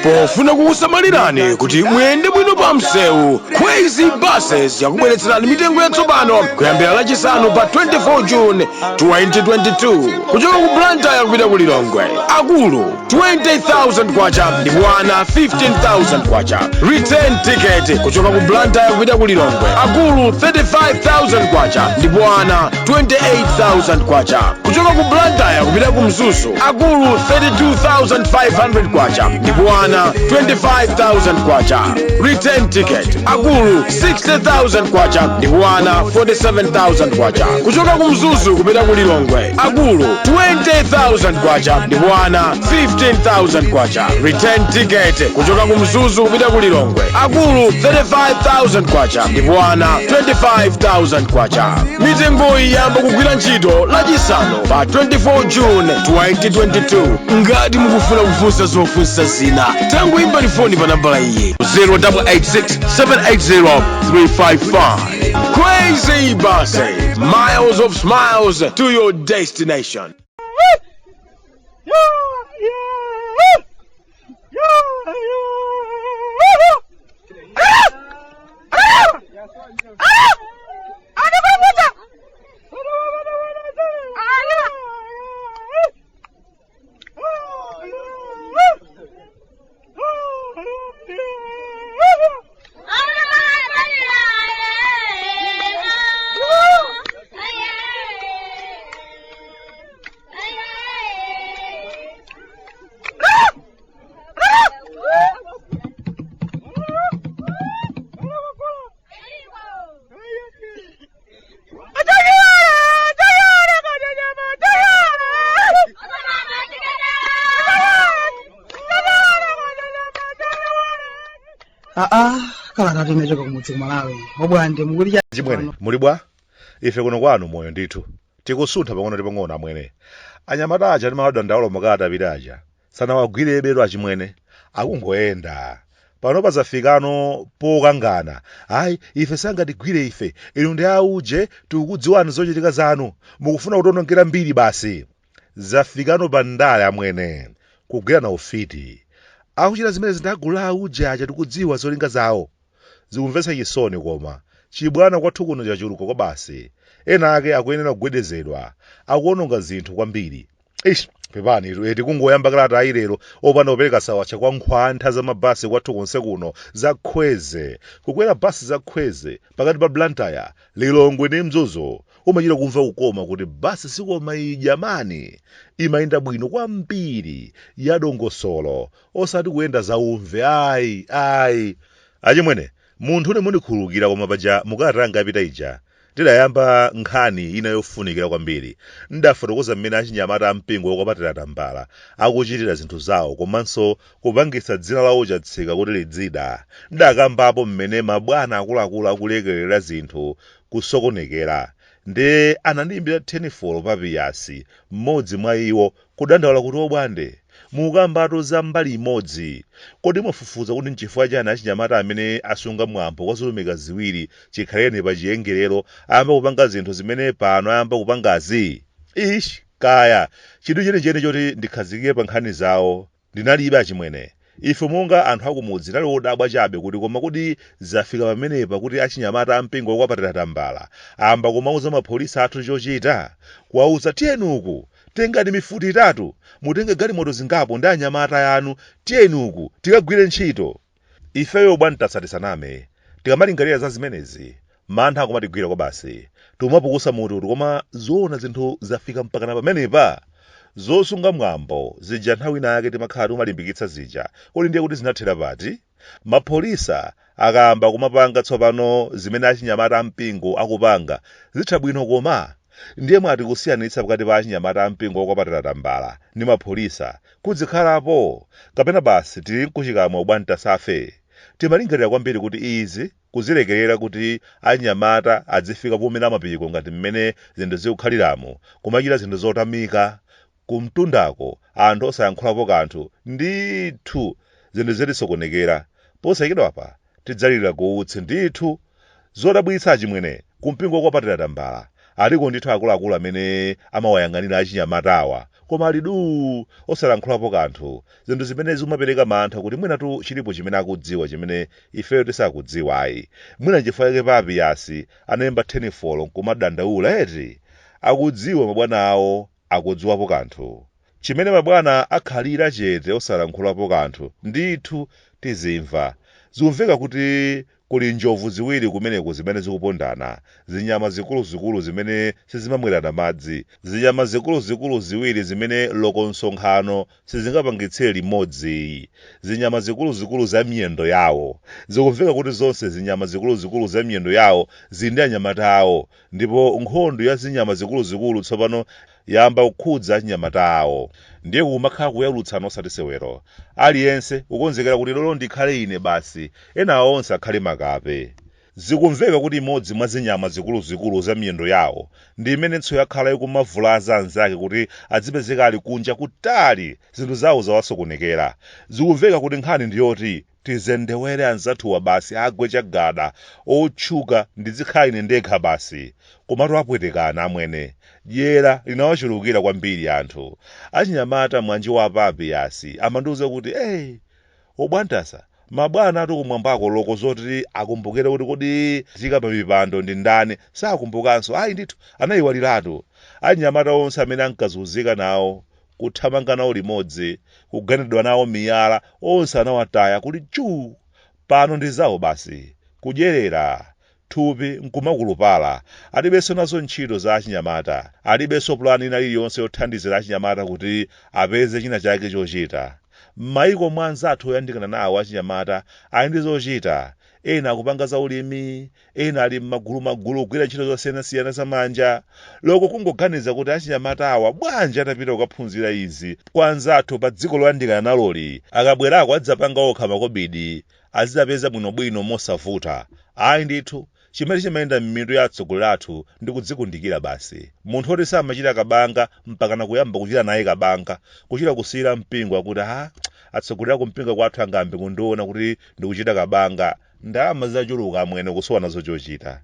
Pofuna kukusamalirani kuti muyende bwino pa msewu, Kwezy Buses yakubweretserani mitengo yatsopano kuyambira Lachisanu pa 24 June 2022. Kuchoka ku Blantyre kupita ku Lilongwe, akulu 20,000 kwacha ndipo ana 15,000 kwacha. Return ticket kuchoka ku Blantyre kupita ku Lilongwe, akulu 35,000 kwacha ndipo ana 28,000 kwacha. Kuchoka ku Blantyre kupita ku Mzuzu, akulu 32,500 kwacha ndipo ana 25,000 kwacha. Return ticket, akulu 60,000 kwacha ndipo ana 47,000 kwacha. Kuchoka ku Mzuzu kupita ku Lilongwe, akulu 20,000 kwacha ndipo ana 15,000 kwacha. Return ticket kuchoka ku Mzuzu kupita ku Lilongwe, akulu 35,000 kwacha ndipo ana 25,000 kwacha. Mitengoyi yamba kugwira ntchito Lachisanu pa 24 June 2022. Ngati mukufuna kufunsa zofunsa zina, tangoimbani foni pa nambala iyi, 0886 780 355. Crazy Buses, miles of smiles to your destination. Aa, kalata inachoka kumudzi ku Malawi. Obwande, mukuti cha? Chimwene, muli bwa? Ife kuno kwanu moyo ndithu, tikusuntha pang'ono ndi pang'ono amwene. Anyamata aja ndimawadandaula makalata apita aja sanawagwirebe achimwene, akungoyenda. Pano pazafikano pokangana. Ayi, ife sangatigwire ife, inu ndi auje, tikukudziwani zochitika zanu, mukufuna kutionongera mbiri basi. Zafikano pa ndale amwene, kugwirana ufiti. Akuchita zimenezi ndi agulu la auje aja, tikudziwa zolinga zawo. Zikumvetsa chisoni koma, chibwana kwathu kuno chachuluka kwabasi. Ena ake akuyenera kugwedezedwa, akuononga zinthu kwambiri. Eish, pepani eti, kungoyamba kalata lero opanda kupereka sawacha kwa nkhwantha za mabasi kwathu konse kuno za Kwezy. Kukwera basi za Kwezy pakati pa Blantyre, Lilongwe ndi Mzuzu, umachita kumva kukoma kuti basi sikoma iyi jamani. Imayenda bwino kwambiri, yadongosolo, osati kuyenda zaumve ayi ayi. Achimwene, munthune mundikhululukira, koma paja mukalata yanga yapita ija ndidayamba nkhani ina yofunikira kwambiri. Ndidafotokoza mmene achinyamata ampingo wokwapatira tambala akuchitira zinthu zawo komanso kupangitsa dzina lawo Chatsika kuti lidzida. Ndidakambapo mmene mabwana akuluakulu akulekerera zinthu kusokonekera. Nde anandiyimbira thenifolo Papiyasi, mmodzi mwa iwo, kudandaula kuti, Obwande, mukukambatu za mbali imodzi. Kodi mwafufuza kuti nchifukwa chani achinyamata amene asunga mwambo kwa zolumika ziwiri chikhalireni pa chiyengerero ayamba kupanga zinthu zimene pano ayamba kupangazi? Ish! Kaya! Chidwi chenicheni choti ndikhazikike pa nkhani zawo ndinalibe achimwene. Ife monga anthu akumudzi tinali odabwa chabe kuti koma kodi zafika pamenepa kuti achinyamata ampingo wokwapatira tambala ayamba kumauza mapholisa athu chochita? Kuwauza tiyeni uku! Tengani mifuti itatu, mutenge galimoto zingapo ndi anyamata yanu, tiyeni uku tikagwire ntchito! Ifeyo bwantasa tisaname, tikamalingalira za zimenezi, mantha akumatigwira kwabasi. Timapukusa mutu kuti koma zoona zinthu zafika mpakana pamenepa? Zosunga mwambo zija nthawi ina yake timakhala tikumalimbikitsa zija, kodi ndiye kuti zinathera pati? Mapholisa akayamba kumapanga tsopano zimene achinyamata ampingo akupanga, zitha bwino koma? Ndiye mwati kusiyanitsa pakati pa achinyamata ampingo wokwapatira tambala ndi mapholisa kudzikhalapo? Kapena basi tili nkuchikamwa bwantasafe? Timalingalira kwambiri kuti izi kuzilekerera kuti achinyamata adzifika pomera mapiko ngati mmene zinthu zikukhaliramu, kumachita zinthu zotamika, kumtundako anthu osayankhulapo kanthu, ndithu zinthu zitisokonekera. Posachedwapa tidzalirira kuutsi ndithu. Zodabwitsa achimwene, kumpingo wokwapatira tambala. Aliko ndithu akuluakulu amene amawayang'anira achinyamatawa koma ali duu osalankhulapo kanthu, zinthu zimene zikumapereka mantha kuti mwinatu chilipo chimene akudziwa chimene ifeyo tisakudziwa ayi. Mwina nchifukwa chake Papiyasi anaimba thenifolo nkumadandaula eti? Akudziwa mabwana awo akudziwapo kanthu. Chimene mabwana akhalira chete osalankhulapo kanthu ndithu tizimva. Zikumveka kuti kuli njovu ziwiri kumeneko zimene zikupondana, zinyama zikuluzikulu zimene sizimamwerana madzi, zinyama zikuluzikulu ziwiri zimene loko msonkhano sizingapangitsire limodzi, zinyama zikuluzikulu za miyendo yawo. Zikumveka kuti zonse zinyama zikuluzikulu za miyendo yawo zili ndi anyamata awo, ndipo nkhondo ya zinyama zikuluzikulu tsopano yayamba kukhudza achinyamata awo. Ndiye kumakhala kuyalutsana osati sewero. Aliyense kukonzekera kuti lero ndikhale ine basi, enawo onse akhale makape. Zikumveka kuti imodzi mwa zinyama zikuluzikulu za miyendo yawo ndi imenenso yakhala ikumavulaza anzake kuti adzipezeka ali kunja kutali zinthu zawo zawasokonekera. Zikumveka kuti nkhani ndi yoti tizendewere anzathuwa basi agwe chagada, otchuka ndizikhala ine ndekha basi. Komatu apwetekana amwene. Dyera linawachulukira kwambiri anthu. Achinyamata mwanje wa Papiyasi amandiuza kuti ee Obwantasa, mabwana atu kumwambako loko zoti akumbukire kuti kodi tika pa mipando ndi ndani sakumbukanso ayi ndithu anayiwaliratu. Achinyamata onse amene ankazunzika nawo, kuthamanga nawo limodzi, kuganidwa nawo miyala onse anawataya kuli chuu! Pano ndi zawo basi. Kudyerera. Thupi nkumakulupala. Alibenso nazo ntchito za achinyamata. Alibenso pulani ina iliyonse yothandizira achinyamata kuti apeze china chake chochita. M'mayiko mwa anzathu oyandikana nawo achinyamata ali ndi zochita. Ena akupanga za ulimi, ena ali m'magulumagulu kugwira ntchito zosiyanasiyana za manja. Loko kungoganiza kuti achinyamatawa bwanji atapita kukaphunzira izi kwa anzathu pa dziko loyandikana naloli, akabwerako adzapanga okha makobidi, azidzapeza bwinobwino mosavuta. Ayi ndithu, chimene chimayenda m'mitu ya atsogoleri athu ndi kudzikundikira basi. Munthu oti samachita kabanga mpakana kuyamba kuchita naye kabanga, kuchita kusiyira mpingo akuti ha, atsogoleri akumpingo kwathu angayambe kundiona kuti ndikuchita kabanga. Ndalama zitachuluka amwene kusowa nazo chochita.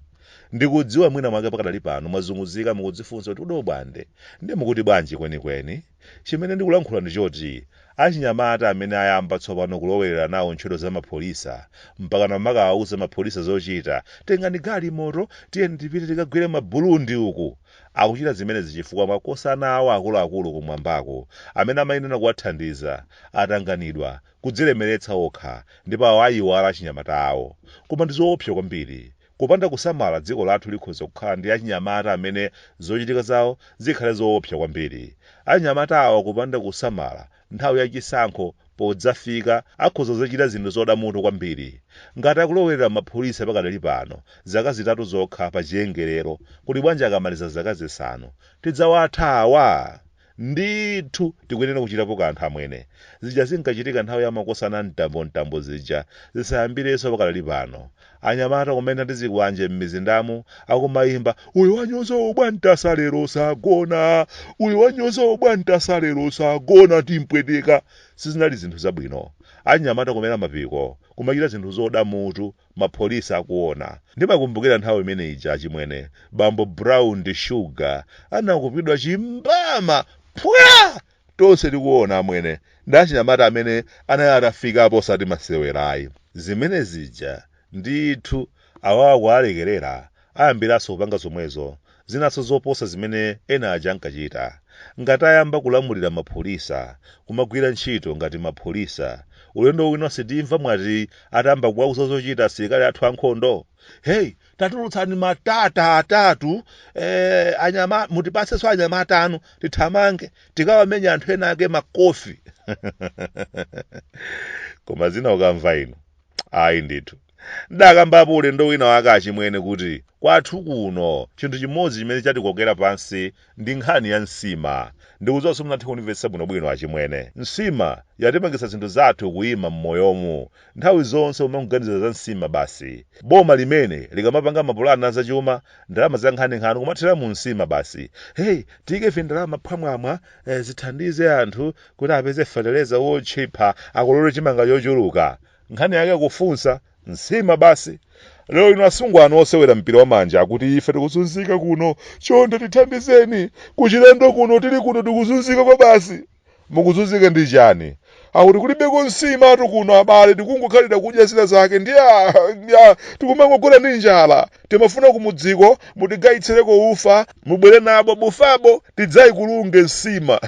Ndikudziwa mwina mwake pakadali pano mwazunguzika mukudzifunsa kuti kodi Obwande ndiye mukuti bwanji kwenikweni? Chimene ndikulankhula ndi choti achinyamata amene ayamba tsopano kulowerera nawo ntchito za mapholisa mpakana kumakawauza mapholisa zochita, tengani galimoto tiyeni tipite tikagwire ma Burundi uku, akuchita zimenezi chifukwa makosana awo akuluakulu kumwambako amene amayenera kuwathandiza atanganidwa kudzilemeretsa okha ndipo awayiwala achinyamata awo. Koma ndi zoopsa kwambiri. Kupanda kusamala dziko lathu likhoza kukhala ndi achinyamata amene zochitika zawo zikhale zoopsa kwambiri. Achinyamata awa kupanda kusamala nthawi ya chisankho podzafika akhoza kudzachita zinthu zoda mutu kwambiri. Ngati akulowerera mapholisa pakadali pano zaka zitatu zokha pa chiyengerero kuli bwanji akamaliza zaka zisanu? Tidzawatha awa? Ndithu tikuyenera kuchitapo kanthu amwene. Zija zinkachitika nthawi ya makosana a mtambomtambo zija zisayambirenso pakadali pano. Anyamata kumayenda ndi zikwanje m'mizindamu akumayimba, uyo wanyoza Obwantasa lero sagona, uyo wanyoza Obwantasa lero sagona timpweteka. Sizinali zinthu zabwino. Anyamata kumera mapiko, kumachita zinthu zoda mutu mapholisa akuona. Ndimakumbukira nthawi imene ija achimwene, bambo Brown ndi Sugar anakupidwa chimbama phwa! Tonse tikuona amwene, ndi achinyamata amene anali atafikapo osati masewera ayi. Zimene zija ndithu awawa kuwalekerera ayambiranso kupanga zomwezo, zinanso zoposa zimene ena aja ankachita. Ngati ayamba kulamulira mapholisa, kumagwira ntchito ngati mapholisa, ulendo wina sitimva mwati atayamba kuwauza zochita asilikali athu ankhondo? Hey, tatulutsani matata atatu, anyama, mutipatsenso anyamata anu tithamange tikawamenye anthu ena ake makofi. Koma zina ukamva inu, ayi ndithu. Ndakambapo ulendo wina wake achimwene kuti kwathu kuno chinthu chimodzi chimene chatikokera pansi ndi nkhani ya nsima. Ndikudziwa simunathe kundimvetsa bwinobwino achimwene. Nsima yatipangitsa zinthu zathu kuyima m'moyomu. Nthawi zonse umangoganiza za nsima basi. Boma limene likamapanga mapulani a zachuma, ndalama za nkhaninkhani kumathera mu nsima basi. Hey, tiyike vindalama phwamwamwa zithandize anthu kuti apeze feteleza wotchipha akolole chimanga chochuluka. Nkhani yake kufunsa, nsima basi. Lero inu asungwana osewera mpira wa manja akuti ife tikuzunzika kuno, chonde tithandizeni, kuchilendo kuno tili kuno tikuzunzika kwa basi. Mukuzunzika ndi chani? Akuti kulibeko nsimatu kuno abale, tikungokhalira kudya zina zake ndi tikumangogona ndi njala. Timafuna kumudziko mutigayitsireko ufa, mubwere nabo bufabo tidzayikulunge nsima.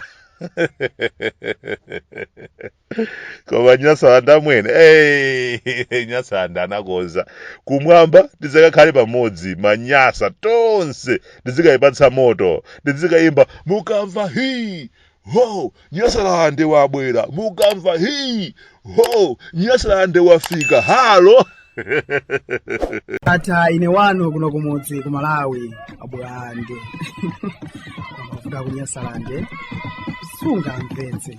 Koma Nyasalanda amwene, hey, Nyasalanda anakonza kumwamba tidzakakhale pamodzi manyasa tonse, tizikayipatsa moto, tizikayimba mukamva hi ho Nyasalande wabwera, mukamva hi ho Nyasalande wafika halo. Ata ine wanu kuno kumudzi ku Malawi abwande amavuta ku Nyasalande sungamvetse.